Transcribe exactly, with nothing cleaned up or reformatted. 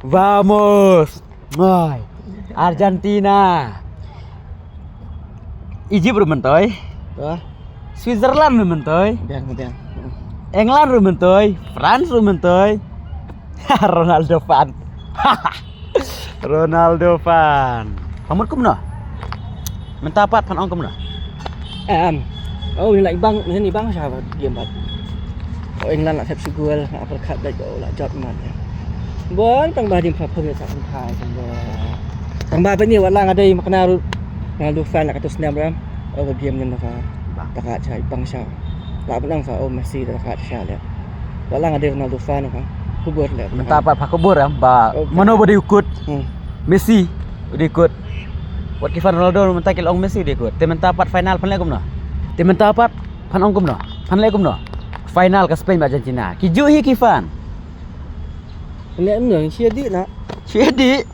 Vamos. Mai. Argentina. Egypt ruh myntoi. Wah. Switzerland ruh myntoi. Biang, biang. England ruh myntoi. France ruh myntoi. Ronaldo fan. Ronaldo fan. Phamut kumno? Mynta pat phan ong kumno? Em. Oh, ni la ibang, ni ibang sha ba game pat. Oh, England la thep shu gol, la pyrkhat bad, oh, la jot mat. Bon, tang ba dim pha pha sa pha. Tang ba ni wat la nga dei makna ruh. Ronaldo fan la katu snem ram. Oh, game ni na fa. Ba ka cha ibang sha. La bnang fa, oh, Messi da ka sha le. Wat la nga dei Ronaldo fan ka. Kubur le. Mynta pat pha kubur em ba. Mano ba dei u kut? Messi u dei kut. Wat ki fan Ronaldo mynta ki la ong Messi u dei kut. Te mynta pat final phan leh kumno? Te mynta pat phan ong kumno? Phan leh kumno? Final ka Spain bad Argentina. Ki juh hi ki fan. Phan leh kumno? Shi dih na. Shi dih.